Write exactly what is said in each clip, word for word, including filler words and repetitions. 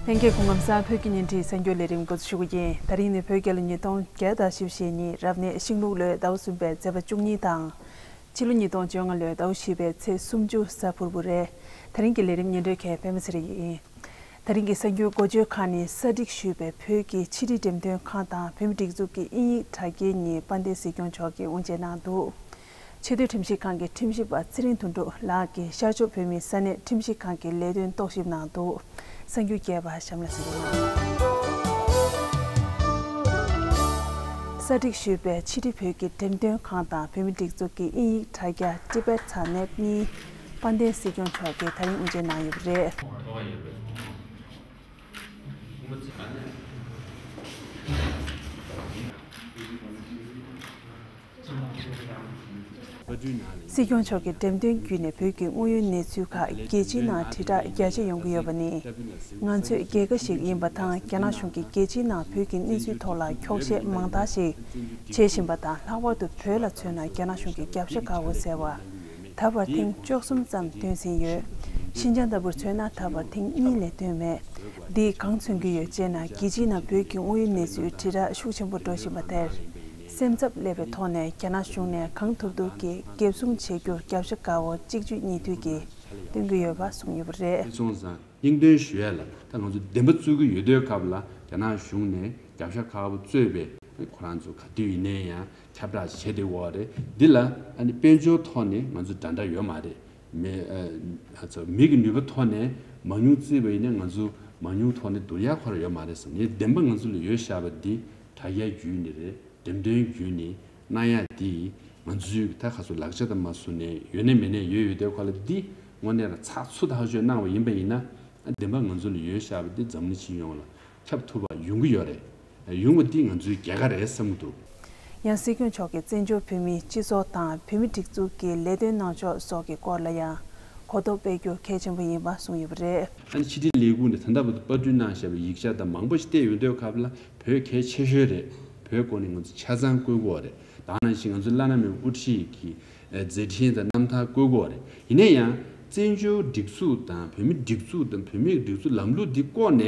ལྷན་རྒྱས་སྐུ་ཁམས་བཟང་། བོད་ཀྱི་ཉིན་བྲིས་གསར་འགྱུར་ལས་རིམ་འགོ་འཛུགས་ཞུ་གི་ཡིན། ད་རིང་ནི་བོད་རྒྱལ་ལོ་ཉིས་སྟོང་བརྒྱ་དང་བཞི་བཅུ་ཞེ་གཉིས། རབ་གནས་ཤིང་ལུག་ལོའི་ཟླ་བ་གསུམ་པའི་ཚེས་པ་བཅུ་གཉིས་དང་། ཕྱི་ལོ་ཉིས་སྟོང་བཅོ་ལྔ་ལོའི་ཟླ་བ་བཞི་པའི་ཚེས་སུམ་ཅུ་གཟའ་ཕུར་བུ་རེད། ད་རིང་གི་ལས་རིམ་སྙན་སྒྲོན་མཁན་པད་མ་ཚེ་རིང་ཡིན། ད་རིང་གི་གསར་འགྱུར་འགོ་བརྗོད་ཁག་ནི། གསར་སྒྲིག་ཞུས་པའི་བོད་ཀྱི་ཕྱི་དྲིལ་འགྲེམས་སྟོན་ཁང་དང་བོད་མིའི་སྒྲིག་འཛུགས་ཀྱི་དབྱིན་ཡིག་དྲ་རྒྱའི་ཉིན་དཔལ་ལྡན་སྲིད་སྐྱོང་མཆོག་གིས་དབུ་འབྱེད་གནང་འདུག་ཆེས་མཐོའི་ཁྲིམས་ཞིབ་ཁང་གི་ཁྲིམས་ཞིབ་པ་ཚེ་རིང་དོན་གྲུབ་ལགས་ཀྱིས་ཤར་ཕྱོགས་བོད་མིའི་ས་གནས་ཁྲིམས་ཞིབ་ཁང་གི་ལས་དོན་རྟོག་ཞིབ་གནང་འདུག་གསར་འགྱུར་རྒྱས་པ་གཤམ་ལ་གཟིགས་རོགས་གནང་། གསར་སྒྲིག་ཞུས་པའི་ཕྱི་དྲིལ་བོད་ཀྱི་འགྲེམས་སྟོན་ཁང་དང་བོད་མིའི་སྒྲིག་འཛུགས་ཀྱི་དབྱིན་ཡིག་དྲ་རྒྱ་Tibet Satnet གཉིས་དཔལ་ལྡན་སྲིད་སྐྱོང་མཆོག་གིས་ད་རིང་དབུ་འབྱེད་གནང་ཡོད་པ་རེད། སྲིད་སྐྱོང་མཆོག་གིས་འགྲེམས་སྟོན་བརྒྱུད་ནས་བོད་ཀྱི་དངོས་ཡོད་གནས་ཚུལ་ཁག་རྒྱལ་སྤྱིའི་ནང་དྲིལ་བསྒྲགས་རྒྱ་ཆེ་ཡོང་གི་ཡོད་པ་ནི། ང་ཚོས་རྒྱལ་ཁབ་ཞིག་ཡིན་པ་དང་། རྒྱ་ནག་གཞུང་གིས་རྒྱལ་སྤྱིའི་ནང་བོད་ཀྱི་གནས་ཚུལ་ཐོག་ལ་འཁྱོག་བཤད་མང་དག་ཞིག་བྱེད་བཞིན་པ་དང་། ལྷག་པར་དུ་བོད་ལ་མཚོན་ན་རྒྱ་ནག་གཞུང་གི་རྒྱབ་ཤ་དཀར་པོ་ཟེར་བ། ད་བར་ཐེངས་བཅུ་གསུམ་ཙམ་བཏོན་ཟིན་ཡོད། ཤིན་ཅང་ལྟ་བུར་མཚོན་ན་ད་བར་ཐེངས་གཉིས་ལས་བཏོན་མེད། འདིས་གང་མཚོན་གྱི་ཡོད་ཅེ་ན། རྒྱལ་སྤྱིའི་ནང་བོད་ཀྱི་དངོས་ཡོད་གནས་ཚུལ་དྲིལ་བསྒྲགས་ཤུགས་ཆེན་པོ་འགྲོ་བཞིན་པ་དེར། སེམས་འཚབ་སླེབས་པའི་ཐོག་ནས་རྒྱ་ནག་གཞུང་ནས་གང་ཐུབ་ཐུབ་ཀྱིས་འགེབས་སྲུང་བྱེད་རྒྱུར་རྒྱབ་ཤ་དཀར་པོ་གཅིག་གྱུར་གཉིས་མཐུད་ཀྱིས་སྟོན་གྱི་ཡོད་པ་གསུངས་ཡོད་པ་རེད། དེ་སོང་ཙང་། སྙིང་དོན་ཞུ་ཡ་ལ་ད་ང་ཚོ་བདེན་པ་རྩོད་ཀྱི་ཡོད་དུས་སྐབས་ལ། རྒྱ་ནག་གཞུང་ནས་རྒྱབ་ཤ་དཀར་པོ་རྩོད་པའི་ཁོ་རང་ཚོ་ག་དུས་ཡིན་ནའི་ཡང་ཁྱབ་བསྒྲགས་བྱེད་བསྡད་ཡོད་རེད། འདི་ལ་ཨ་ནི་དཔལ་འབྱོར་ཐོག་ནས་ང་ཚོ་འདྲ་འདྲ་ཡོད་མ་རེད། མི་ཨ་ཨ་ཚོ་མི་གི་ནུས་པ་ཐོག་ནས་མང་ཉུང་བརྩིས་པ་ཡིན་ན་ང་ཚོ་མང་ཉུང་ཐོག་ནས་བསྡུར་ཡ་ཁོ་རང་ཡོད་མ་རེད་བསམ། ངས་བདེན་པ་ང་ཚོ་ལ་ཡོད་བཞག་པ་འདི་དྲ་རྒྱ་བརྒྱུད་ནས་རེད། འགྲེམས་སྟོན་བརྒྱུད་ནས་གནང་ཡ་འདི་ང་ཚོའི་ད་ག་ཚོད་ལག་ཆ་དང་མ་བཟུང་ནས་ཡོད་ནས་མེད་ནས་ཡོད་ཡོད་དེ་ཁོ་ལ་འདི་དངོས་གནས་ལ་ཚགས་ཚུད་ཐག་ཆོད་གནང་བ་ཡིན་པ་ཡིན་ན། བདེན་པ་ང་ཚོ་ལ་ཡོད་བཞག་པ་འདི་འཛམ་གླིང་སྤྱི་ཡོངས་ལ་ཁྱབ་ཐུབ་པ་ཡོང་གི་ཡོད་རེད། ཡོང་བ་འདི་ང་ཚོའི་རྒྱལ་ཁ་རེད་བསམ་གྱི་འདུག་ཡང་སྲིད་སྐྱོང་མཆོག་གིས་བཙན་བྱོལ་བོད་མིའི་སྤྱི་ཚོགས་དང་བོད་མི་སྒྲིག་འཛུགས་ཀྱི་ལས་དོན་གནང་ཕྱོགས་སོགས་ཀྱི་སྐོར་ལ་ཡང་གོ་རྟོགས་སྤེལ་རྒྱུ་གལ་ཆེན་པོ་ཡིན་པ་གསུངས་ཡོད་པ་རེད། ཨ་ནི་ཕྱི་དྲིལ་ལས་ཁུངས་ནས་ད་ལྟ་བར་དུ་པར་སྐྲུན་གནང་བཞག་པའི་ཡིག་ཆ་དང་མང་པོ་ཞིག་བལྟས་ཡོང་དུས་སྐབས་ལ་བོད་གལ་ཆེ་ཤོས་རེད། བོད་སྐོར་ནས་ང་ཚོ་ཆ་ཚང་བཀོད་དགོས་པ་རེད། ད་ག་ནང་བཞིན་ང་ཚོ་བླ་ན་མེད་པའི་དབུ་ཁྲིད་ཀྱི་མཛད་འཕྲིན་དང་རྣམ་ཐར་བཀོད་དགོས་པ་རེད། ཡིན་ན་ཡང་བཙན་བྱོལ་སྒྲིག་འཛུགས་དང་བོད་མིའི་སྒྲིག་འཛུགས་དང་བོད་མིའི་སྒྲིག་འཛུགས་ལམ་ལུགས་འདི་བཀོད་ནས་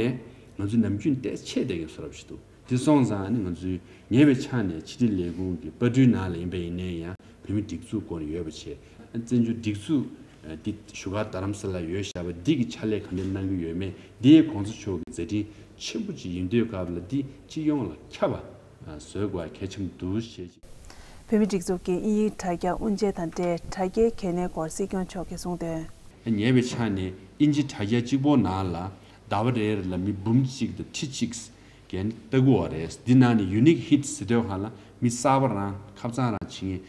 ང་ཚོ་ནམ་རྒྱུན་བལྟས་ཆད་བསྡད་མཁན་བཟོ་འདྲ་ཞིག་འདུག་དེ་སོང་ཙང་ནི་ང་ཚོའི་ཉེ་བའི་ཆ་ནས་ཕྱི་དྲིལ་ལས་ཁུངས་ཀྱི་པར་སྐྲུན་ནང་ལ་ཡིན་པ་ཡིན་ནའི་ཡང་བོད་མིའི་སྒྲིག་འཛུགས་སྐོར་ནས་ཡོད་པ་བྱས། བཙན་བྱོལ་སྒྲིག་འཛུགས་འདི་བཞུགས་སྒར་རྡ་རམ་ས་ལ་ཡོད་བཞག་པ་འདི་གི་ཕྱག་ལས་ག་འདྲ་གནང་གི་ཡོད་མེད་འདི་གོང་ས་མཆོག་གི་མཛད་འཕྲིན་ཆེན་པོ་ཅིག་ཡིན་དུས་སྐབས་ལ་འདི་སྤྱི་ཡོངས་ལ་ཁྱབ་པ་བཟོ་དགོས་པ་གལ་ཆེན་པོ་འདུག་ཞེས། བོད་མིའི་སྒྲིག་འཛུགས་ཀྱི་དབྱིན་ཡིག་དྲ་རྒྱ་དབུ་འབྱེད་དང་འབྲེལ་དྲ་རྒྱའི་གལ་གནད་སྐོར་སྲིད་སྐྱོང་མཆོག་གིས་གསུངས་དོན། ཉེ་བའི་ཆ་ནས་དབྱིན་ཇི་དྲ་རྒྱ་གཅིག་པོ་ནང་ལ་ཟླ་བ་རེར་ལ་མི་འབུམ་གཅིག་དང་ཁྲི་གཅིག་གིས་ལྟ་གི་ཡོད་རེད། འདི་ནང་ནས་ཡུ་ནིག་ཧིཊ་ཟེར་དུས་སྒང་ལ་མི་གསར་པ་རང་ཁ་རྩང་རང་བྱེད་མཁན་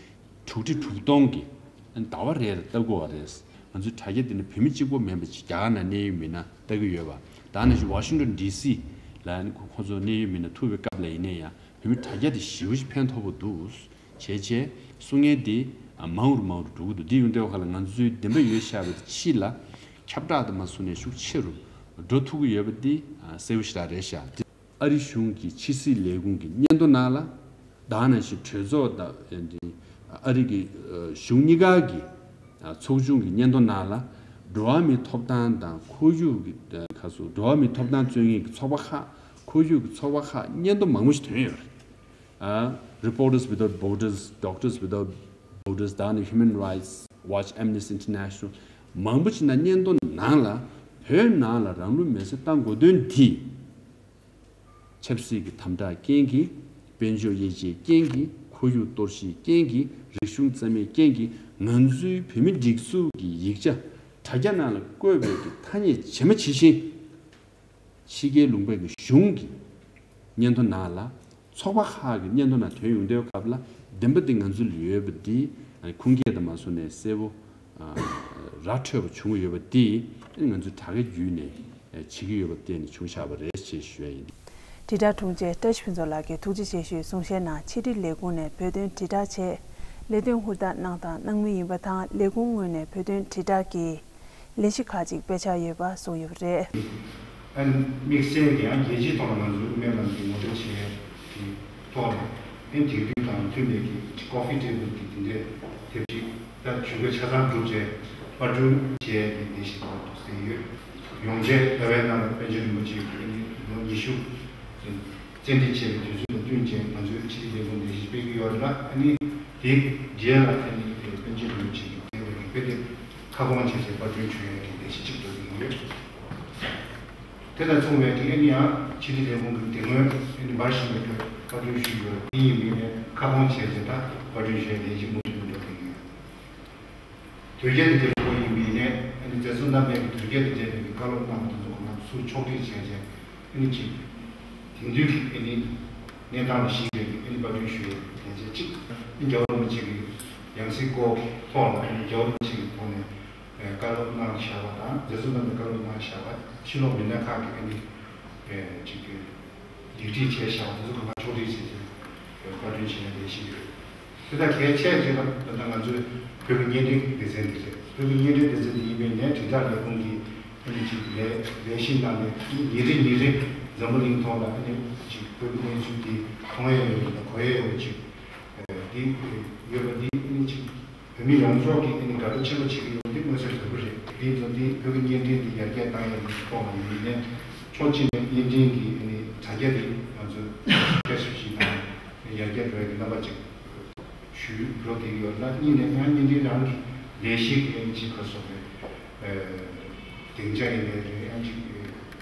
དྲུག་ཁྲི་དྲུག་སྟོང་གིས་ཟླ་བ་རེར་ལྟ་གི་ཡོད་རེད། ང་ཚོའི་དྲ་རྒྱ་འདི་ནི་བོད་མི་གཅིག་པོ་མིན་པ་ཅིག་རྒྱ་གར་ནང་གནས་ཡུལ་མི་སྣ་ལྟ་གི་ཡོད་པ། ད་ནང་བཞིན་ཝ་ཤིང་ཊོན་ཌི་སི་ལ་ཁོ་ཚོ་གནས་ཡུལ་མི་སྣ་ཐུག་པའི་སྐབས་ལ་ཡིན་ན་ཡང་བོད་མི་དྲ་རྒྱ་དེ་ཞེ་པོ་ཞིག་ཕན་ཐོགས་པོ་འདུག་བྱས་བྱས་གསུང་མཁན་དེ་མང་རུ་མང་རུ་འགྲོ་གི་འདུག་འདི་ཡོང་དུས་སྒང་ལ་ང་ཚོའི་བདེན་པ་ཡོད་བཞག་པའི་ཕྱི་ལ་ཁྱབ་བསྒྲགས་དང་མ་བཟུང་ནས་ཤུགས་ཆེ་རུ་འགྲོ་ཐུབ་ཀྱི་ཡོད་པ་འདི་གསལ་པོ་ཞེ་དྲག་རེད་ཤག་ཨ་རི་གཞུང་གི་ཕྱི་སྲིད་ལས་ཁུངས་ཀྱི་སྙན་ཐོ་ནང་ལ་ད་ག་ནང་བཞིན་གྲོས་ཚོགས་དང་ཨ་རི་གི་གཞུང་གཉིས་ཀ་གི་ཚོགས་ཆུང་གི་སྙན་ཐོ་ནང་ལ་འགྲོ་བ་མིའི་ཐོབ་ཐང་དང་ཁོར་ཡུག་གི་ཁ་སོ་འགྲོ་བ་མིའི་ཐོབ་ཐང་རྩོད་མཁན་གྱི་ཚོགས་པ་ཁག་ཁོར་ཡུག་གི་ཚོགས་པ་ཁག་སྙན་ཐོ་མང་པོ་ཞིག་ཐོན་ཡོད་རེད། ཨ། Reporters Without Borders, Doctors Without Borders, ད་ནི་Human Rights Watch, Amnesty International མང་པོ་ཅིག་ནང་སྙན་ཐོ་ནང་ལ་བོད་ནང་ལ་རང་ལུས་མེར་སྲེག་བཏང་དགོས་དོན་འདི་ཆབ་སྲིད་ཀྱི་དམ་དྲག་རྐྱེན་གྱིས། དཔལ་འབྱོར་དབྱེ་འབྱེད་རྐྱེན་གྱིས། ཁོར་ཡུག་གཏོར་བཤིག་རྐྱེན་གྱིས། རིག་གཞུང་རྩ་མེད་རྐྱེན་གྱིས། ང་ཚོའི་བོད་མི་སྒྲིག་འཛུགས་ཀྱི་ཡིག་ཆ་དྲ་རྒྱ་ནང་ལ་བཀོད་པའི་གི་ཐ་སྙད་ཇི་མ་ཇི་བཞིན། ཕྱི་རྒྱལ་ལུང་པའི་གི་གཞུང་གི་སྙན་ཐོ་ནང་ལ་ཚོགས་པ་ཁག་གི་སྙན་ཐོ་ནང་ཐོན་ཡོང་དུས་སྐབས་ལ་བདེན་པ་འདི་ང་ཚོ་ལ་ཡོད་པ་འདི་ཁུངས་སྐྱེལ་དང་མ་སོང་ནས་གསལ་པོ་ར་འཕྲོད་པ་བྱུང་ཡོད་པ་འདི་ང་ཚོས་དྲ་རྒྱ་བརྒྱུད་ནས་བྱེད་ཀྱི་ཡོད་པ་བལྟས་ནས་བྱུང་བཞག་པ་རེད་ཅེས་ཞུ་ཡ་ཡིན། དྲིལ་བསྒྲགས་དྲུང་ཆེ་བཀྲ་ཤིས་ཕུན་ཚོགས་ལགས་ཀྱིས་ཐུགས་རྗེ་ཆེ་ཞུའི་གསུང་བཤད་ནང་ཕྱི་དྲིལ་ལས་ཁུངས་ནས་བོད་དོན་དྲིལ་བསྒྲགས་ཆེད་ལས་དོན་ཧུར་ཐག་གནང་དང་གནང་མུས་ཡིན་པ་དང་། ལས་ཁུངས་ངོས་ནས་བོད་དོན་དྲིལ་བསྒྲགས་ཀྱི་ལས་གཞི་ཁག་ཅིག་སྤེལ་འཆར་ཡོད་པ་གསུངས་ཡོད་པ་རེད། ཨ་ནི་དམིགས་བསལ་གྱི་ཡང་རྒྱལ་སྤྱིའི་ཐོག་ལ་ང་ཚོའི་སྨན་པ་འདི་ངོ་སྤྲོད་བྱས་ཀྱི་ཐོག་ནས་ཨ་ནི་དེང་དུས་དང་མཐུན་པའི་གི་ཀོ་ཕི་ཊེ་བལ་གྱི་དེ་འདྲས་དེབ་ཅིག་ད་ཇུས་འགོད་ཆ་ཚང་གྲུབ་རྗེས་པར་སྐྲུན་བྱས་ཀྱི་ལས་གཞི་ཐོག་ཏུ་ཟིན་ཡོད། ཡོངས་ཆེན་ཟླ་བའི་ནང་ལ་པཎ་ཆེན་རིན་པོ་ཆེ་གིས་ཨ་ནི་ལོ་ཉི་ཤུ་བཙན་ཁྲིད་བྱས་པའི་དུས་ཚོད་དང་བསྟུན་བྱས་ང་ཚོའི་ཕྱི་དྲིལ་ལས་ཁུངས་ལས་གཞི་སྤེལ་གྱི་ཡོད་རེད་ལ། ཨ་ནི་དེའི་རྗེས་ལ་ཨ་ནི་པཎ་ཆེན་རིན་པོ་ཆེ་གིས་མཛད་པའི་རིག་པ་དེ་ཁ་སྐོང་བྱས་ཏེ་པར་སྐྲུན་བྱུང་ཡས་ཀྱི་ལས་གཞི་གཅིག་འགྲོ་བཞིན་ཡོད། དེ་དང་མཚུངས་པའི་གི་ཨ་ནི་ཡང་ཕྱི་དྲིལ་ལས་ཁུངས་ཀྱི་དེ་སྔོན་ཨ་ནི་འབར་བཞིན་པའི་ཁྲོད་པར་སྐྲུན་ཞུས་ཡོད། དེ་ཡིན་པའི་ནས་ཁ་སྐོང་བྱས་ཏེ་ད་པར་སྐྲུན་བྱས་ལས་གཞི་མུ་མཐུད་ནས་འགྲོ་བཞིན་ཡོད། དོལ་རྒྱལ་དུ་བཅར་བ་ཡིན་པའི་ནས་ཨ་ནི་རྗེ་བཙུན་རྣམ་གཉིས་ཀྱི་དོལ་རྒྱལ་དུ་བཅར་བའི་གི་བཀའ་སློབ་གནང་བ་དེ་ཚོ་གོ་ན་ཚུར་ཕྱོགས་སྒྲིག་བྱས་རྗེས་ཨ་ནི་གཅིག་དེང་དུས་ཀྱི་ཨ་ནི་གནས་སྟངས་ལ་གཞིགས་པའི་ཨ་ནི་པར་སྐྲུན་ཞུ་ཡས་ལས་བྱེད་གཅིག་ཨ་ནི་རྒྱལ་བ་རིན་པོ་ཆེ་གི་ཡང་སྲིད་སྐོར་གྱི་ཐོག་ལ་ཨ་ནི་རྒྱལ་བ་རིན་པོ་ཆེ་གི་ཐོག་ནས་ཨེ་བཀའ་སློབ་གནང་བཞག་པ་དང་རྗེ་བཙུན་རྣམ་གཉིས་བཀའ་སློབ་གནང་བཞག་པ་ཕྱི་ལོགས་མི་སྣ་ཁག་གིས་ཨ་ནི་ཨེ་གཅིག་གི་ལེགས་སྒྲིག་བྱས་བཞག་པ་དེ་ཚོ་གང་ག་ཕྱོགས་སྒྲིག་བྱས་ཏེ་བཀའ་དྲིན་ཆེ་ན་ལས་ཤིག་ཡོད། དེ་དག་གལ་ཆེ་ཆེ་ལ་ད་ལྟ་ང་ཚོའི་བོད་ཀྱི་བརྙན་འཕྲིན་སྡེ་ཚན་འདི་རེད། བོད་ཀྱི་བརྙན་འཕྲིན་སྡེ་ཚན་འདི་ཡིན་པའི་ནས་དྲིལ་བསྒྲགས་ལས་ཁུངས་ཀྱི་ཨ་ནི་ཅིག་ལས་ལས་གཞི་ནང་ནས་ཉིན་རེ་ཉིན་རེ་འཛམ་བུ་གླིང་ཐོག་ལ་ཨ་ནི་ཅིག་བོད་ཀྱི་གནས་ཚུལ་འདི་མཐོང་ཡས་ཡོད་པ་དང་གོ་ཡས་ཡོད་པ་ཅིག་འདི་ཡོད་པ་འདི་ཨ་ནི་ཅིག་བོད་མི་ཡོངས་རྫོགས་ཀྱིས་ཨ་ནི་དགའ་སྤྲོ་ཆེན་པོ་བྱེད་ཀྱི་ཡོད་པ་འདི་མངོན་གསལ་དོད་པོ་རེད། འདི་ཚོ་འདི་བོད་ཀྱི་བརྙན་འཕྲིན་འདི་ཡར་རྒྱས་བཏང་ཡས་ཀྱི་ཐོག་ལ་ཡིན་ནའི་ཕྱོགས་གཅིག་ནས་བརྙན་འཕྲིན་གྱི་ཨ་ནི་དྲ་རྒྱ་འདི་ང་ཚོས་ཤེས་སུ་ཞིག་དང་ཡར་རྒྱས་འགྲོ་ཡས་ཀྱི་རྣམ་པ་ཅིག་ཞུ་འགྲོ་བསྡད་ཀྱི་ཡོད་ལ། གཉིས་ནས་ཡང་བརྙན་འཕྲིན་རང་གི་ལས་གཞི་གི་ཨ་ནི་ཅིག་ག་སོགས་པའི་སྡིངས་ཆ་ཡིན་པའི་རེད། ཡང་ཅིག་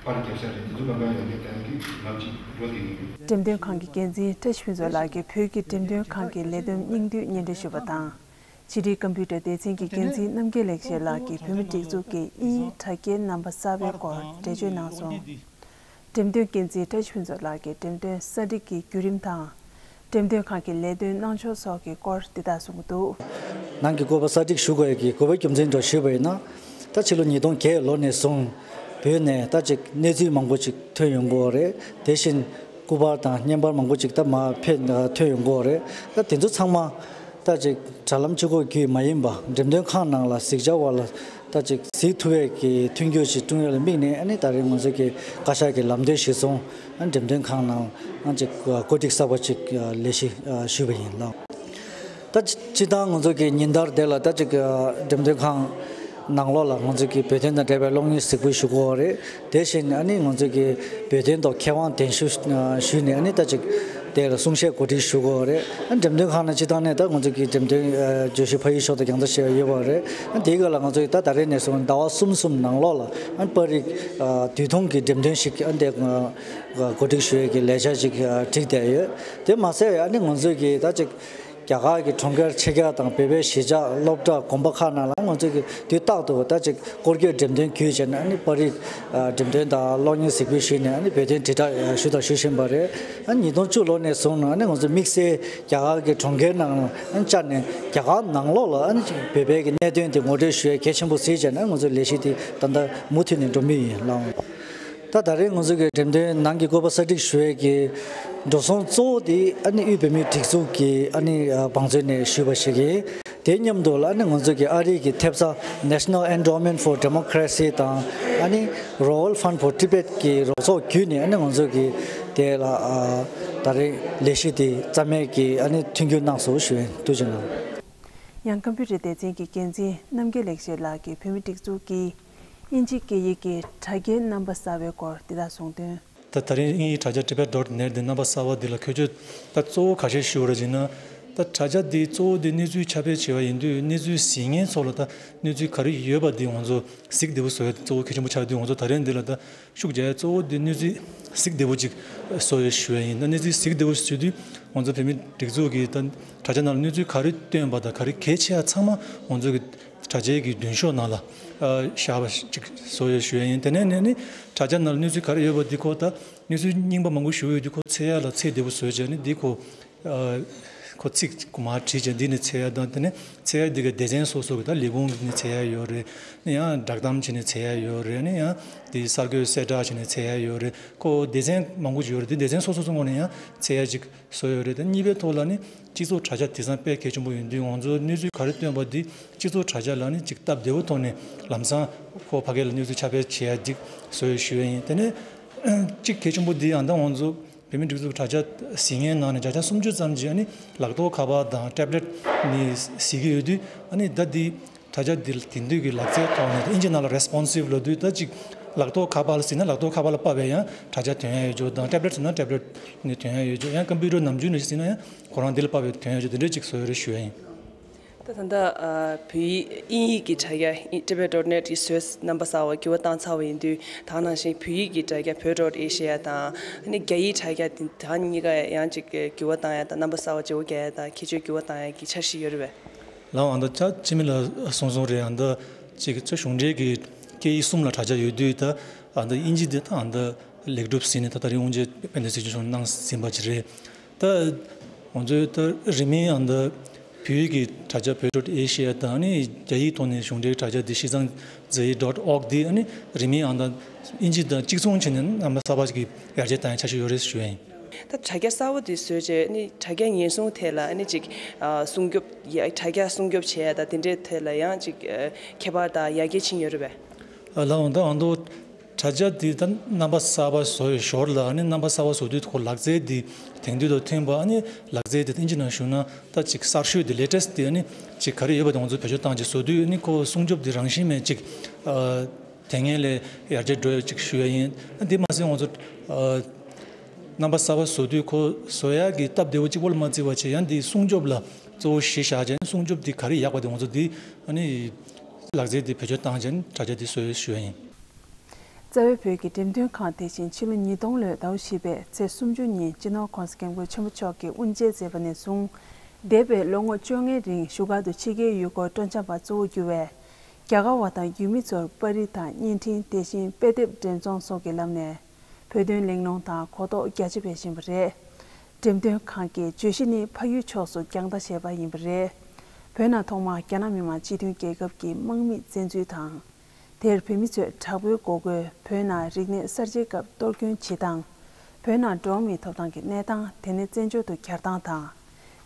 པར་རྒྱབ་ས་རེད། འདི་ཚོ་གང་ག་ཡར་རྒྱས་བཏང་ཡས་ཀྱི་ལམ་ཅིག་འགྲོ་བསྡད་ཀྱི་ཡོད། འགྲེམས་སྟོན་ཁང་གི་འགན་འཛིན་བཀྲ་ཤིས་ཕུན་ཚོགས་ལགས་ཀྱིས་བོད་ཀྱི་འགྲེམས་སྟོན་ཁང་གི་ལས་དོན་སྙིང་བསྡུས་སྙན་སྒྲོན་ཞུས་པ་དང་། ཕྱི་དྲིལ་ཀམ་པུ་ཊར་སྡེ་ཚན་གྱི་འགན་འཛིན་རྣམ་རྒྱལ་ལེགས་བཤད་ལགས་ཀྱིས་བོད་མིའི་སྒྲིག་འཛུགས་ཀྱི་དབྱིན་ཡིག་དྲ་རྒྱའི་རྣམ་པ་གསར་པའི་སྐོར་འགྲེལ་བརྗོད་གནང་སོང་། འགྲེམས་སྟོན་འགན་འཛིན་བཀྲ་ཤིས་ཕུན་ཚོགས་ལགས་ཀྱིས་འགྲེམས་སྟོན་གསར་སྒྲིག་གི་བརྒྱུད་རིམ་དང་། འགྲེམས་སྟོན་ཁང་གི་ལས་དོན་གནང་ཕྱོགས་སོགས་ཀྱི་སྐོར་འདི་ལྟར་གསུངས་འདུག། ནང་གི་བཀོད་པ་གསར་སྒྲིག་ཞུ་དགོས་ཡས་ཀྱི་དགོས་པའི་རྒྱུ་མཚན་འདྲ་ཞུས་པ་ཡིན་ན། ད་ཕྱི་ལོ་ཉིས་སྟོང་བརྒྱད་ལོ་ནས་བཟུང་བོད་ནས་ད་ཅིག་གནས་ཚུལ་མང་པོ་ཅིག་ཐོན་ཡོང་གི་ཡོད་རེད། དེ་བཞིན་སྐུ་པར་དང་བརྙན་པར་མང་པོ་ཅིག་ད་མར་ཕེབས་ཐོན་ཡོང་གི་ཡོད་རེད། ད་དེ་ཚོ་ཚང་མ་ད་ཅིག་དྲ་ལམ་གཅིག་པོ་བརྒྱུད་མ་ཡིན་པ་འགྲེམས་སྟོན་ཁང་ནང་ལ་གཟིགས་བྱ་བ་ལ་ད་ཅིག་གཟིགས་ཐུབ་པའི་གི་མཐུན་འགྱུར་ཞིག་བསྐྲུན་ཡོད་ལ་དམིགས་ནས། ཨ་ནི་ད་རེས་ང་ཚོ་གི་བཀའ་ཤག་གི་ལམ་སྟོན་གཞིར་བཟུང་ཨ་ནི་འགྲེམས་སྟོན་ཁང་ནང་ཨ་ཅིག་བཀོད་སྒྲིག་གསར་པ་ཅིག་ལས་གཞི་ཞུས་པ་ཡིན་ལགས། ད་སྤྱི་བཏང་ང་ཚོ་གི་ཉིན་ལྟར་དེ་ལ་ད་ཅིག་འགྲེམས་སྟོན་ཁང་ནང་ལོགས་ལ་ང་ཚོ་གི་བོད་དོན་དང་འབྲེལ་བའི་གློག་བརྙན་གཟིགས་འབུལ་ཞུ་གི་ཡོད་རེད། དེ་བཞིན་ཨ་ནི་ང་ཚོ་གི་བོད་དོན་ཐོག་མཁས་དབང་གདན་ཞུ་ཞུས་ནས་ཨ་ནི་ད་ཅིག་དེ་ལ་གསུང་བཤད་གོ་སྒྲིག་ཞུ་གི་ཡོད་རེད། ཨ་འགྲེམས་སྟོན་ཁང་ནང་སྤྱི་བཏང་ནས་ད་ང་ཚོ་གི་འགྲེམས་སྟོན་བརྗོད་གཞི་ཕ་ཡུལ་ཕྱོགས་དང་རྒྱང་ཐག་ཆེ་བ་ཡོད་པ་རེད། ཨ་དེའི་སྐབས་ལ་ང་ཚོ་གི་ད་ད་རེས་ནས་བཟུང་ཟླ་བ་གསུམ་གསུམ་ནང་ལོགས་ལ་ཨ་པར་རིས་དུས་ཐུང་གི་འགྲེམས་སྟོན་ཞིག་ཨ་དེ་གོ་སྒྲིག་ཞུ་ཡས་ཀྱི་ལས་འཆར་ཅིག་བསྒྲིགས་བསྡད་ཡོད། དེ་མ་ཟད་ཨ་ནི་ང་ཚོ་གི་ད་ཅིག་རྒྱ་གར་གྱི་གྲོང་ཁྱེར་ཆེ་ཁག་དང་བོད་པའི་གཞིས་ཆགས་སློབ་གྲྭ་དགོན་པ་ཁག་ནང་ལ་ང་ཚོས་ཀྱི་དུས་རྟག་ཏུ་ད་ཅིག་སྐོར་སྐྱོད་འགྲེམས་སྟོན་བརྒྱུད་བྱས་ནས་ཨ་ནི་པར་རིས་འགྲེམས་སྟོན་དང་གློག་བརྙན་གཟིགས་འབུལ་ཞུས་ནས་ཨ་ནི་བོད་དོན་དྲིལ་བསྒྲགས་ཞུས་དང་ཞུ་བཞིན་པ་རེད། ཨ་ཉིས་སྟོང་བཅུ་ལོ་ནས་བཟུང་ནས་ཨ་ནི་ང་ཚོ་དམིགས་བསལ་རྒྱ་གར་གྱི་གྲོང་ཁྱེར་ནང་ལ་ཨ་ནི་བཅར་ནས་རྒྱ་གར་ནང་ལོགས་ལ་ཨ་ནི་ཅིག་བོད་པའི་གི་གནད་དོན་དེ་ངོ་སྤྲོད་ཞུ་ཡས་གལ་ཆེན་པོ་གཟིགས་བྱས་ནས་ང་ཚོའི་ལས་གཞི་དེ་ད་ལྟ་མུ་མཐུད་ནས་འགྲོ་མུས་ཡིན་ལགས། ད་ད་རེས་ང་ཚོ་གི་འགྲེམས་སྟོན་ནང་གི་བཀོད་པ་གསར་སྒྲིག་ཞུ་ཡས་ཀྱི་འགྲོ་སོང་གཙོ་བོ་དེ་ཨ་ནི་དབུས་བོད་མིའི་སྒྲིག་འཛུགས་ཀྱི་ཨ་ནི་བང་མཛོད་ནས་ཞུས་པ་ཞིག་ཡིན། དེ་མཉམ་དུ་ལ་ཨ་ནི་ང་ཚོ་གི་ཨ་རི་གི་ཐེབས་རྩ་National Endowment for Democracy དང་ཨ་ནི་Royal Fund for Tibet གི་རོགས་ཚོགས་བརྒྱུད་ནས་ཨ་ནི་ང་ཚོ་གི་དེ་ལ་ད་རེས་ལས་གཞི་དེ་རྩ་མེད་ཀྱི་ཨ་ནི་མཐུན་འགྱུར་གནང་སོང་ཞུ་ཡིན། ཐུགས་རྗེ་གནང་། ཡང་ཀམ་པུ་ཊར་སྡེ་ཚན་གྱི་འགན་འཛིན་རྣམ་རྒྱལ་ལེགས་བཤད་ལགས་ཀྱིས་བོད་མིའི་སྒྲིག་འཛུགས་ཀྱིས་དབྱིན་ཇིའི་སྐད་ཡིག་གི་དྲ་རྒྱའི་རྣམ་པ་གསར་བའི་སྐོར་འདི་ལྟར་གསུངས་དོན། ད་ད་རིང་དབྱིན་ཡིག་དྲ་རྒྱ་Tibet dot net འདི་རྣམ་པ་གསར་བ་འདི་ལ་ཁྱད་ཆོས་ད་གཙོ་བོ་ཁ་ཤས་ཞུ་བ་རེད་ཅེ་ན། ད་དྲ་རྒྱ་འདི་གཙོ་བོ་འདི་གནས་ཚུལ་ཁྱབ་སྤེལ་བྱེད་པ་ཡིན་དུས་གནས་ཚུལ་གཟིགས་མཁན་ཚོ་ལ་ད་གནས་ཚུལ་ག་རེ་ཡོད་པ་འདི་ང་ཚོ་གཟིགས་བདེ་པོ་བཟོ་ཡ་གཙོ་བོ་གལ་ཆེན་པོ་ཆགས་དུས་ང་ཚོ་ད་རིང་འདི་ལ་ད་ཤུགས་རྒྱག་ཡ་གཙོ་བོ་འདི་གནས་ཚུལ་གཟིགས་བདེ་པོ་ཅིག་བཟོ་ཡ་ཞུ་ཡ་ཡིན། ད་གནས་ཚུལ་གཟིགས་བདེ་པོ་བཟོ་དུས་ང་ཚོ་བོད་མི་སྒྲིག་འཛུགས་ཀྱིས་ད་དྲ་རྒྱ་ནང་ལ་གནས་ཚུལ་ག་རེ་བཏོན་པ་དང་ག་རེ་གལ་ཆེ་ཡ་ཚང་མ་ང་ཚོ་གི་དྲ་རྒྱའི་གི་མདུན་ཤོག་ནང་ལ་ཨ་བཞག་པ་ཅིག་བཟོ་ཡ་ཞུ་ཡ་ཡིན། དེ་ནས་ནས་ནི་དྲ་རྒྱ་ནང་ལ་གནས་ཚུལ་ག་རེ་ཡོད་པ་འདི་ཁོ་ད་གནས་ཚུལ་རྙིང་པ་མང་པོ་ཞུ་ཡོད་དུས་ཁོ་འཚོལ་ཡ་ལ་ཚད་བདེ་པོ་བཟོས་བྱས་ནི་འདི་ཁོ་ཨ་ཁོ་ཚིག་མར་བྲིས་བྱས་འདི་ནས་འཚོལ་ཡ་དང་། དེ་ནས་འཚོལ་ཡ་འདི་ག་སྡེ་ཚན་སོ་སོ་གི་ད་ལས་ཁུངས་ནས་འཚོལ་ཡ་ཡོད་རེད། ནི་ཡང་བསྒྲགས་གཏམ་བྱས་ནས་འཚོལ་ཡ་ཡོད་རེད། ནི་ཡང་འདི་གསར་འགོད་གསལ་བསྒྲགས་བྱས་ནས་འཚོལ་ཡ་ཡོད་རེད། ཁོ་སྡེ་ཚན་མང་པོ་ཅིག་ཡོད་རེད། འདི་སྡེ་ཚན་སོ་སོ་སོ་ངོས་ནས་ཡང་འཚོལ་ཡ་ཅིག་བཟོ་ཡོད་རེད། ད་གཉིས་པའི་ཐོག་ལ་ནི་སྤྱི་ཚོགས་དྲ་རྒྱ་དེང་སང་དཔེ་གལ་ཆེན་པོ་ཡིན་དུས་ང་ཚོ་གནས་ཚུལ་ག་རེ་བཏོན་པ་འདི་སྤྱི་ཚོགས་དྲ་རྒྱ་ལ་ནི་ཅིག་སྟབས་བདེ་པོ་ཐོག་ནས་ལམ་སང་ཁོ་ཕ་གི་ལ་གནས་ཚུལ་ཁྱབ་སྤེལ་བྱེད་ཡ་ཅིག་བཟོ་ཡ་ཞུ་ཡ་ཡིན། དེ་ནས་གཅིག་གལ་ཆེན་པོ་འདི་ཡང་ད་ང་ཚོ་བོད་མིའི་སྒྲིག་འཛུགས་དྲ་རྒྱ་གཟིགས་མཁན་ནང་ནས་བརྒྱ་ཆ་སུམ་ཅུ་ཙམ་ཅིག་ཨ་ནི་ལག་ཐོག་ཁ་པར་དང་ཊེབ་ལེཊ་ནི་གཟིགས་ཀྱི་ཡོད་དུས། ཨ་ནི་ད་འདི་དྲ་རྒྱ་འདི་དེང་དུས་ཀྱི་ལག་རྩལ་ཐོག་ནས་དབྱིན་ཇི་ནང་ལ་རེ་སི་པོན་སིབ་ལབ་དུས་ད་ཅིག་ ལག་ཐོགས་ཁ་པར་ཟིན་ན་ལག་ཐོགས་ཁ་པར་ལ་ཕབ་པས་ཡང་དྲ་རྒྱ་ཐོན་ཡ་ཡོད་རྒྱུ་དང་། ཊེབ་ལེཊ་ཟིན་ན་ཊེབ་ལེཊ་ནས་ཐོན་ཡ་ཡོད་རྒྱུ། ཡང་ཀམ་པུ་ཊར་ནམ་རྒྱུན་ནས་ཟིན་ན་ཡང་ཁོ་རང་འདི་ལ་ཕབ་པས་ཐོན་ཡ་ཡོད་རྒྱུ། དེ་འདྲ་ཅིག་བཟོ་ཡ་རེད་ཞུ་ཡ་ཡིན། ད་ད་ལྟ་ཨ་བོད་ཡིག་དབྱིན་ཡིག་གི་དྲ་རྒྱ་ཊི་བེཊ་ཌོཊ་ནེཊ་ཡི་བཟོས་རྣམ་པ་གསར་བ་འགྱུར་བ་བཏང་ཚར་བ་ཡིན་དུས། ད་ག་ནང་བཞིན་བོད་ཡིག་གི་དྲ་རྒྱ་བོད་ཌོཊ་ཨེ་ཤི་ཡ་དང་། ཨ་ནི་རྒྱ་ཡིག་དྲ་རྒྱ་དེ་ད་གཉིས་ཀ་ཡང་ཅིག་འགྱུར་བ་བཏང་ཡ་དང་། རྣམ་པ་གསར་བ་བརྗེ་པོ་རྒྱག་ཡ་དང་ཁྱད་ཆོས་འགྱུར་བ་བཏང་ཡ་གི་འཆར་གཞི་ཡོད་རེད་པས། ལགས་འོང་། ད་ཆ་ཆི་མི་ལ་གསུང་གསུང་རེད། ཨ་ད་ཅིག་ཚོ་གཞུང་འབྲེལ་གྱི་སྐད་ཡིག་གསུམ་ལ་དྲ་རྒྱ་ཡོད་དུས། ད་ཨ་ད་དབྱིན་ཇི་དེ་ད་ཨ་ད་ལེགས་གྲུབ་ཟིན་ནས་ད་ད་རིང་དབུ་འབྱེད་དཔལ་ལྡན་སྲིད་སྐྱོང་མཆོག་གནང་ཟིན་པ་ཅིག་རེད། ད་ང་ཚོའི་ད་རིན་མེད་ཨ་ད་བོད་ཡིག་གི་དྲ་རྒྱ་བོད་ཌོཊ་ཨེ་ཤི་ཡ་དང་། ཨ་ནི་རྒྱ་ཡིག་ཐོག་ནས་གཞུང་འབྲེལ་དྲ་རྒྱ་འདི་ཤིས་ཙང་ཛེ་ཡི་ཌོཊ་ཨོག་འདི། ཨ་ནི་རིན་མེད་ཨ་ད་དབྱིན་ཇི་དང་གཅིག་མཚུངས་བྱས་ནས་རྣམ་པ་གསར་པ་ཞིག་གི་ཡར་རྒྱས་བཏང་ཡ་འཆར་གཞི་ཡོད་རེད་ཞུ་ཡ་ཡིན། ད་དྲ་རྒྱ་གསར་པ་འདི་བཟོས་རྗེས་ནི་དྲ་རྒྱ་ཉེན་སྲུང་ཐད་ལ་ཨ་ནི་ཅིག་ཨ་སྲུང་སྐྱོབ། ཡ་དྲ་རྒྱ་སྲུང་སྐྱོབ་བྱེད་ཡ་དང་དེ་འདྲའི་ཐད་ལ་ཡང་ཅིག་ཨ་ཁྱད་པར་དང་ཡར་རྒྱས་ཕྱིན་ཡོད་རེད་པས། ཨ་ལགས་འོང་། ད་ཨ་ད་དྲ་རྒྱ་འདི་ད་རྣམ་པ་གསར་པ་བཟོ་བའི་ཞོར་ལ། ཨ་ནི་རྣམ་པ་གསར་པ་བཟོ་དུས་ཁོ་ལག་རྩལ་འདི་དེང་དུས་དང་མཐུན་པ། ཨ་ནི་ལག་རྩལ་འདི་དབྱིན་ཇི་ནང་ཞུ་ན་ད་ཅིག་གསར་ཤོས་འདི་ལེ་ཊེསི་འདི། ཨ་ནི་ཅིག་ག་རེ་ཡོད་པ་དེ་ང་ཚོ་བེད་སྤྱོད་བཏང་བྱས་བཟོ་དུས། ཨ་ནི་ཁོ་སྲུང་སྐྱོབ་འདི་རང་བཞིན་མེད་ཅིག་ཨ་དེ་སྔོན་ལས་ཡར་རྒྱས་འགྲོ་ཡ་ཅིག་ཞུ་ཡ་ཡིན། ཨ་འདི་མ་ཟད་ང་ཚོ་ཨ་རྣམ་པ་གསར་པ་བཟོ་དུས་ཁོ་བཟོ་ཡ་གི་སྟབས་བདེ་བོ་གཅིག་པོ་ལ་མ་བརྩི་བ་བྱས། ཡང་འདི་སྲུང་སྐྱོབ་ལ་གཙོ་བོ་གཞི་བཞག་བྱས། སྲུང་སྐྱོབ་འདི་ག་རེ་ཡག་པ་དེ་ང་ཚོ་འདི་ཨ་ནི་ལག་རྩལ་འདི་བེད་སྤྱོད་བཏང་བྱས་དྲ་རྒྱ་འདི་བཟོ་ཡ་ཞུ་ཡ་ཡིན། རྩ་བའི་བོད་ཀྱི་འགྲེམས་སྟོན་ཁང་དེ་བཞིན་ཕྱི་ལོ་ཉིས་སྟོང་ལོའི་ཟླ་བ་བཞི་པའི་ཚེས་སུམ་ཅུ་ཉིན་སྤྱི་ནོར་༸གོང་ས་༸སྐྱབས་མགོན་ཆེན་པོ་མཆོག་གིས་དབུ་འབྱེད་མཛད་པ་ནས་བཟུང་འདས་པའི་ལོ་ངོ་བཅོ་ལྔའི་རིང་བཞུགས་སྒར་དུ་ཕྱི་རྒྱལ་ཡུལ་སྐོར་སྤྲོ་འཆམ་པ་གཙོ་བོ་གྱུར་བའི་རྒྱ་གར་བ་དང་ཡུལ་མི་ཚོར་པར་རིས་དང་བརྙན་འཕྲིན། དེ་བཞིན་དཔེ་དེབ་འགྲེམས་ཚོང་སོགས་ཀྱི་ལམ་ནས་བོད་དོན་གླེང་སློང་དང་གོ་རྟོགས་རྒྱ་ཆེ་སྤེལ་བཞིན་པ་རེད། འགྲེམས་སྟོན་ཁང་གི་བརྗོད་གཞི་ནི་ཕ་ཡུལ་ཕྱོགས་སུ་རྒྱང་ལྟ་ཞེས་པ་ཡིན་པ་རེད། བོད་ནང་ཐོག་མར་རྒྱ་ནག་མི་དམངས་སྤྱི་མཐུན་རྒྱལ་ཁབ་ཀྱི་དམག་མིས་བཙན་འཛུལ་དང་། དེར་བོད་མི་ཚོས་དྲག་པོའི་འགོག་རྒོལ། བོད་ནང་རིག་གནས་གསར་བརྗེའི་སྐབས་གཏོར་སྐྱོན་བྱེད་སྟངས། བོད་ནང་འགྲོ་བ་མིའི་ཐོབ་ཐང་གི་གནས་སྟངས། དེ་ནས་བཙན་བྱོལ་དུ་གྱར་སྟངས་དང་།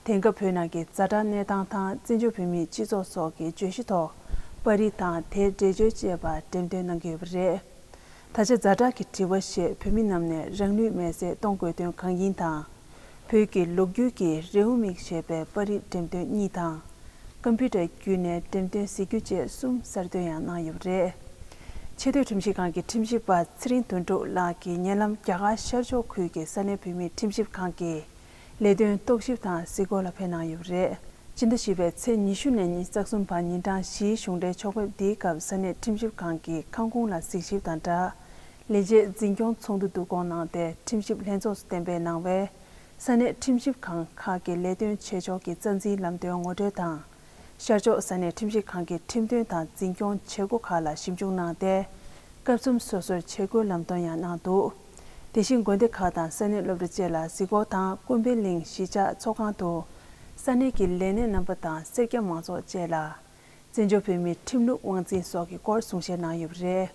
དེང་སྐབས་བོད་ནང་གི་ཛ་དྲག་གནས་སྟངས་དང་བཙན་བྱོལ་བོད་མིའི་སྤྱི་ཚོགས་སོགས་ཀྱི་བརྗོད་གཞི་ཐོག་པར་རིས་དང་དེའི་འགྲེལ་བརྗོད་བཅས་པ་འགྲེམས་སྟོན་གནང་གི་ཡོད་པ་རེད། ད་ཆ་ཛ་དྲག་གི་དྲི་བ་ཞེས་བོད་མི་རྣམས་ནས་རང་ལུས་མེར་སྲེག་གཏོང་དགོས་དོན་གང་ཡིན་དང་། བོད་ཀྱི་ལོ་རྒྱུས་ཀྱི་རེའུ་མིག་ཞེས་པའི་པར་རིས་འགྲེམས་སྟོན་གཉིས་དང་། ཀམ་པུ་ཊར་བརྒྱུད་ནས་འགྲེམས་སྟོན་གཟིགས་རྒྱུ་བཅས་གསུམ་གསར་འདོན་ཡང་གནང་ཡོད་པ་རེད། ཆེས་མཐོའི་ཁྲིམས་ཞིབ་ཁང་གི་ཁྲིམས་ཞིབ་པ་ཚེ་རིང་དོན་གྲུབ་ལགས་ཀྱིས་ཉེ་ལམ་རྒྱ་གར་ཤར་ཕྱོགས་ཁུལ་གྱི་ས་གནས་བོད་མིའི་ཁྲིམས་ཞིབ་ཁང་གི་ལས་དོན་རྟོག་ཞིབ་དང་གཟིགས་སྐོར་ལ་ཕེབས་གནང་ཡོད་པ་རེད། སྤྱི་ཟླ་བཞི་པའི་ཚེས་ཉི་ཤུ་ནས་ཉི་ཤུ་རྩ་གསུམ་བར་ཉིན་གྲངས་བཞིའི་གཞུང་འབྲེལ་ཕྱོགས་ཕེབས་འདིའི་སྐབས་ས་གནས་ཁྲིམས་ཞིབ་ཁང་གི་ཁང་ཁུངས་ལ་གཟིགས་ཞིབ་དང་སྦྲགས། ལས་བྱེད་འཛིན་སྐྱོང་ཚོགས་འདུ་བསྡུ་སྐོང་གནང་སྟེ། ཁྲིམས་ཞིབ་ལྷན་ཚོགས་སུ་གཏན་འབེབས་གནང་བའི་ས་གནས་ཁྲིམས་ཞིབ་ཁང་ཁག་གི་ལས་དོན་བྱེད་ཕྱོགས་ཀྱི་རྩ་འཛིན་ལམ་སྟོན་ངོ་སྤྲོད་དང་། ཤར་ཕྱོགས་ས་གནས་ཁྲིམས་ཞིབ་ཁང་གི་ཁྲིམས་དོན་དང་འཛིན་སྐྱོང་བྱེད་སྒོ་ཁག་ལ་ཞིབ་འཇུག་གནང་སྟེ། སྐབས་མཚམས་སོ་སོར་ཆས་གོས་ལམ་སྟོན་ཡང་གནང་འདུག་དེ་བཞིན་དགོན་སྡེ་ཁག་དང་ས་གནས་སློབ་གྲྭ་བཅས་ལ་གཟིགས་སྐོར་དང་། ཀུན་ཕན་གླིང་གཞིས་ཆགས་ཚོགས་ཁང་དུ་ས་གནས་ཀྱི་ལས་སྣེ་རྣམ་པ་དང་སེར་སྐྱ་མང་ཚོགས་བཅས་ལ་བཙན་བྱོལ་བོད་མིའི་ཁྲིམས་ལུགས་དབང་འཛིན་སོགས་ཀྱི་སྐོར་གསུང་བཤད་གནང་ཡོད་པ་རེད།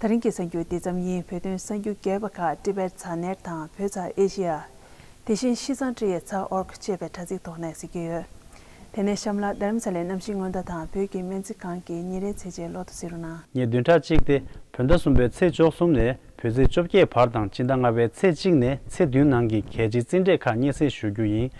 ད་རིང་གི་གསར་འགྱུར་འདི་ཙམ་ཡིན། བོད་དོན་གསར་འགྱུར་རྒྱས་པ་ཁག་ཊི་བེཊ་ཛ་ནེཊ་དང་བོད་ཚ་ཨེ་ཤེ་ཡ། དེ་བཞིན་ཤིས་ཙང་ཀྲི་ཡའི་ཚ་ཨོར་ཀ་ཅེས་པའི་དྲ་ཚིགས་ཐོག་ནས་གཟིགས་ཀྱི་ཡོད། དེ་ནས་གཤམ་ལ་རྡ་རམ་ས་ལའི་གནམ་གཤིས་སྔོན་བརྡ་དང་བོད་ཀྱི་སྨན་རྩིས་ཁང་གི་ཉིན་རེའི་ཚེས་བཅད་ལོ་ཐོ་གཟིགས་རོགས་གནང་། ཉིན་བདུན་ཕྲག་གཅིག་སྟེ་བོད་ཟླ་གསུམ་པའི་ཚེས་བཅུ་གསུམ་ནས་བོད་ཚེས་བཅོ་བརྒྱད་བར་དང་སྤྱི་ཟླ་ལྔ་པའི་ཚེས་གཅིག་ནས་ཚེས་བདུན་ནང་གི་གལ་ཆེའི་རྩིས་འབྲས་ཁག་སྙན་སེང་ཞུ་རྒྱུ་ཡིན།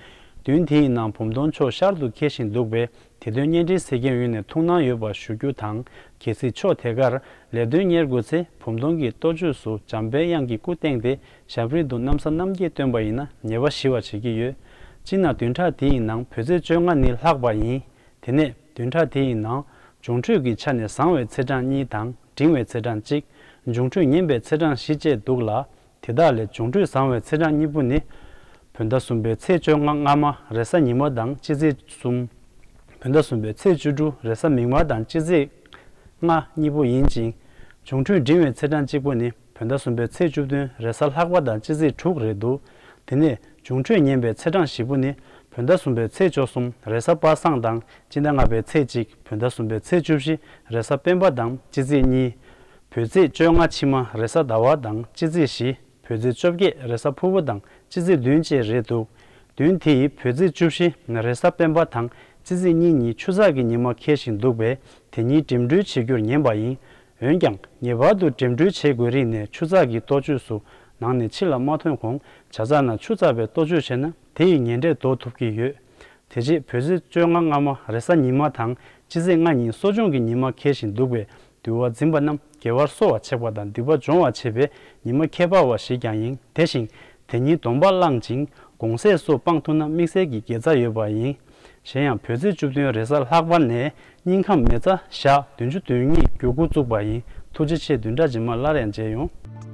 བདུན་དེའི་ནང་བུམ་སྟོང་ཕྱོགས་ཤར་དུ་འཁེལ་བཞིན་འདུག་པས། དེ་དོན་བརྙན་འཕྲིན་གསལ་རྐྱེན་འོག་ནས་ཐུགས་སྣང་ཡོད་པ་ཞུ་རྒྱུ་དང་། གལ་སྲིད་ཕྱོགས་དེ་གར་ལས་དོན་གཉེར་དགོས་ཚེ་བུམ་སྟོང་གི་ལྟོ་ཆས་སུ་འཇམ་པའི་དབྱངས་ཀྱི་སྐུ་བསྟན་ཏེ་ཞབས་རིམ་དུ་གནམ་ས་གནམ་གྱིས་སྟོན་པ་ཡིན་ན་ཉེས་པ་ཞི་བ་བྱེད་ཀྱི་ཡོད། སྤྱིར་ན་བདུན་ཕྲག་དེའི་ནང་བོད་ཚེས་བཅོ་ལྔ་ནི་ལྷག་པ་ཡིན། དེ་ནས་བདུན་ཕྲག་དེའི་ནང་འབྱུང་འཕྲོད་ཀྱི་ཆ་ནས་བཟང་བའི་ཚེས་གྲངས་གཉིས་དང་འབྲིང་བའི་ཚེས་གྲངས་གཅིག་འབྱུང་འཕྲོད་ངན་པའི་ཚེས་གྲངས་བཞི་བཅས་འདུག་ལ། དེ་དག་ལས་འབྱུང་འཕྲོད་བཟང་བའི་ཚེས་གྲངས་གཉིས་པོ་ནི། བོད་ཟླ་གསུམ་པའི་ཚེས་བཅོ་ལྔ་སྔ་མ་རེས་གཟའ་ཉི་མ་དང་སྤྱི་ཚེས་གསུམ། བོད་ཟླ་གསུམ་པའི་ཚེས་བཅུ་དྲུག་རེས་གཟའ་མིག་དམར་དང་སྤྱི་ཚེས་ལྔ་གཉིས་པོ་ཡིན་ཅིང་། འབྱུང་འཕྲོད་འབྲིང་བའི་ཚེས་གྲངས་གཅིག་པོ་ནི་བོད་ཟླ་གསུམ་པའི་ཚེས་བཅུ་བདུན་རེས་གཟའ་ལྷག་པ་དང་སྤྱི་ཚེས་དྲུག་རེད་འདུག་དེ་ནས་འབྱུང་འཕྲོད་ངན་པའི་ཚེས་གྲངས་བཞི་པོ་ནི་བོད་ཟླ་གསུམ་པའི་ཚེས་བཅུ་གསུམ་རེས་གཟའ་པ་སངས་དང་སྤྱི་ཟླ་ལྔ་པའི་ཚེས་གཅིག་བོད་ཟླ་གསུམ་པའི་ཚེས་བཅུ་བཞི་རེས་གཟའ་སྤེན་པ་དང་སྤྱི་ཚེས་གཉིས། བོད་ཚེས་བཅོ་ལྔ་ཕྱི་མ་རེས་གཟའ་ཟླ་བ་དང་སྤྱི་ཚེས་བཞི། བོད་ཚེས་བཅོ་བརྒྱད་རེས་གཟའ་ཕུར་བུ་དང་སྤྱི་ཚེས་བདུན་བཅས་རེད་འདུག་བདུན་དེ་ཡི་བོད་ཚེས་བཅུ་བཞི་རེས་གཟའ་སྤེན་པ་དང་སྤྱི་ཚེས་གཉིས་གཉིས་ཆུ་ཚགས་ཀྱི་ཉི་མ་འཁེལ་བཞིན་འདུག་པས་དེ་གཉིས་འགྲིམ་འགྲུལ་བྱེད་རྒྱུར་ཉན་པ་ཡིན། འོན་ཀྱང་ངེས་པར་དུ་འགྲིམ་འགྲུལ་བྱེད་དགོས་རིགས་ནས་ཆུ་ཚགས་ཀྱི་ལྟོ་ཆས་སུ་ནང་ནས་ཕྱི་ལ་མ་ཐོན་གོང་ཇ་ཚགས་ན་ཆུ་ཚགས་པའི་ལྟོ་ཆས་བྱས་ན་དེ་ཡི་ངན་འབྲས་ཟློག་ཐུབ་ཀྱི་ཡོད། དེ་རྗེས་བོད་ཚེས་བཅོ་ལྔ་སྔ་མ་རེས་གཟའ་ཉི་མ་དང་སྤྱི་ཚེས་ལྔ་གཉིས་གསོ་སྦྱོང་གི་ཉི་མ་འཁེལ་བཞིན་འདུག་པས། འདུལ་བ་འཛིན་པ་རྣམས་དགེ་བར་གསོ་བར་བྱེད་པ་དང་སྡིག་པ་སྦྱོང་བར་བྱེད་པའི་ཉི་མ་ཁྱད་པར་བ་ཞིག་ཀྱང་ཡིན། དེ་བཞིན་དེ་ཉིད་སྡོམ་པ་བླངས་ཅིང་དགོང་ཟས་སོགས་སྤང་ཐུབ་ན་དམིགས་བསལ་གྱི་དགེ་རྩ་ཡོད་པ་ཡིན། གཞན་ཡང་བོད་ཚེས་བཅུ་བདུན་རེས་གཟའ་ལྷག་པ་ནས་སྙིང་ཁམས་མེ་བཙའ་ཞག་བདུན་ཅུ་དོན་གཉིས་མགྱོགས་འགོ་བཙུགས་པ་ཡིན། ཐུགས་རྗེ་ཆེ། བདུན་ཕྲག་རྗེས་མར་སླར་ཡང་མཇལ་ཡོང་།